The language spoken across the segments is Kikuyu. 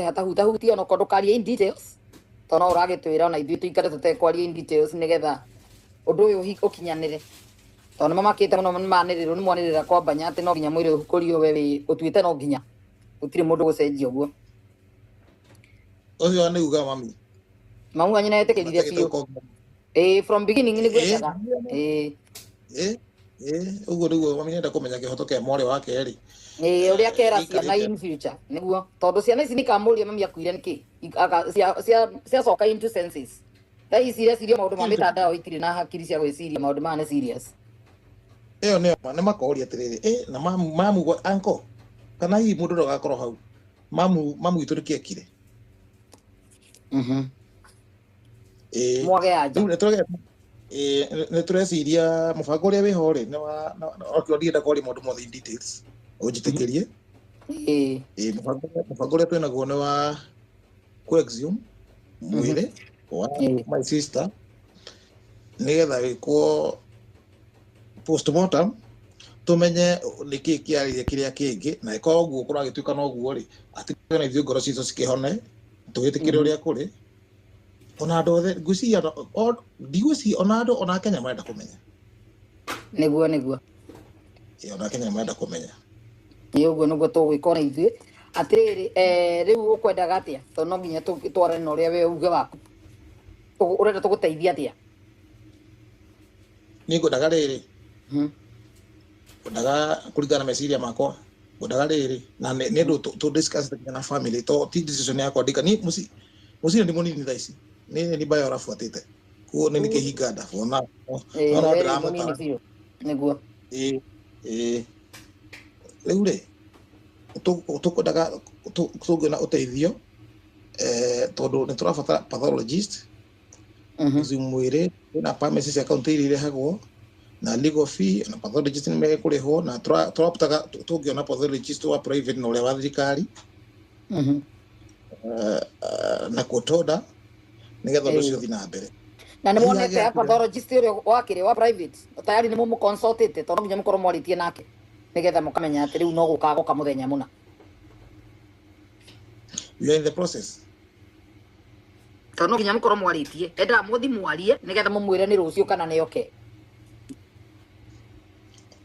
Hatahutahutia ona korwo ndũkarie in details, tondũ no ũragĩtwĩra ona ithuĩ tũikare tũtekwaria in details nĩgetha ũndũ ũyũ ũkinyanĩre, tondũ nĩ mamakĩte mũno. Nĩ manĩrĩrwo, nĩ mwanĩrĩra kwambanya atĩ no nginya mwĩrĩ ũhukũrio. We wĩ ũtuĩte no nginya, gũtirĩ mũndũ gũcenjia ũguo. Ũcio nĩ uga mami. Mamu wanyu nĩetĩkĩrire biũ? Ĩĩ, from beginning nĩguo endaga, ĩĩ. Ĩĩ, ũguo nĩguo mami nĩenda kũmenya kĩhoto kĩa mwarĩ wake rĩ. Ĩĩ, ũrĩa kera ciana in future nĩguo, tondũ ciana ici nĩkamũria mami akuire nĩkĩ. Ciacoka into senses. Thaa ici ireciria maũndũ ma mĩtandao, itirĩ na hakiri cia gwĩciria maũndũ maya nĩ serious. Ĩyo nĩyo ma, nĩ makoria atĩrĩrĩ, ĩ na mamu mamu gwa anko kana hihi mũndũ ũrĩa ũgakorwo hau mamu mamu witũ nĩkĩ ekire. Ĩĩ. Mwage anja. Rĩu nĩ tũreciria mũbango ũrĩa wĩho rĩ nĩ wa okorwo ndienda kwaria maũndũ mothe in details, ũnjĩtĩkĩrie. Ĩĩ. Ĩĩ, mũbango ũrĩa twĩnaguo nĩ wa ku-exhume mwĩrĩ wa my sister nĩgetha wĩkwo postmortem, tũmenye nĩkĩ kĩarĩire kĩrĩa kĩngĩ, na ĩkorwo ũguo kũragĩtuĩka noguo rĩ, atĩ na ithuĩ ngoro citũ cikĩhone, tũgĩtĩkĩre ũrĩa kũrĩ. Ona andũ othe ngwĩciria ndigwĩciria ona andũ ona Kenya marenda kũmenya. Nĩguo. Ĩĩ, ona Kenya marenda kũmenya. Ĩ, ũguo nĩguo tũgwĩka ona ithuĩ. Atĩrĩrĩ, rĩu ũkwendaga atĩa? Tondũ no nginya twarane na ũrĩa we uge waku. Ũrenda tũgũteithia atĩa? Niĩ ngwendaga rĩrĩ, ngwendaga kũringana na meciria makwa, ngwendaga rĩrĩ na nĩ ũndũ tũ discuss nginya na family, to ti decision yakwa ndika ni muci muci ndi mũnini thaa ici nĩ bayo arabuatĩte kuo nĩ kĩhinga nda for now. No we wĩ ndĩramũtara. Mũnini biũ nĩguo. Ĩĩ, rĩu rĩ tũkwendaga tũngĩona ũteithio, tondũ nĩ tũrabatara pathologist exhume mwĩrĩ, kwĩna permits cia county iria irehagwo na legal fee, na pathologist nĩ megũrĩhwo, na tũrabutaga tũngĩona pathologist wa private na ũrĩa wa thirikari, na court order nĩgetha ũndũ ũcio ũthiĩ na mbere. Na nĩ muonete Hihi pathologist ũrĩa wakĩrĩ wa private tayari nĩ mũmũconsultĩte? Tondũ no nginya mũkorwo mwarĩtie nake nĩgetha mũkamenya atĩ rĩu no gũka goka mũthenya mũna. We are in the process. Tondũ no nginya mũkorwo mwarĩtie, endaga mũthi mwarie nĩgetha mũmwĩre nĩ rũciũ kana nĩ oke.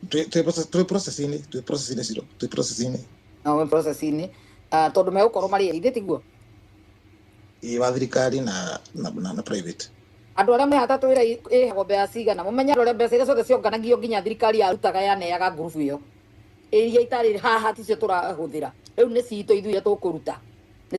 Twĩ process-inĩ, twĩ process-inĩ ciro, twĩ process-inĩ. No wĩ process-inĩ. Ah, tondũ megũkorwo marĩ erĩ, tiguo? Ĩĩ, wa thirikari na private. Andũ arĩa mehata twĩra ĩhagwo mbeca cigana, mũmenye andũ arĩa mbeca iria ciothe cionganagio nginya thirikari yarutaga yaneaga ngurubu ĩyo, iria itarĩ haha ticio tũrahũthĩra rĩu, nĩ citũ ithuĩ iria tũkũruta.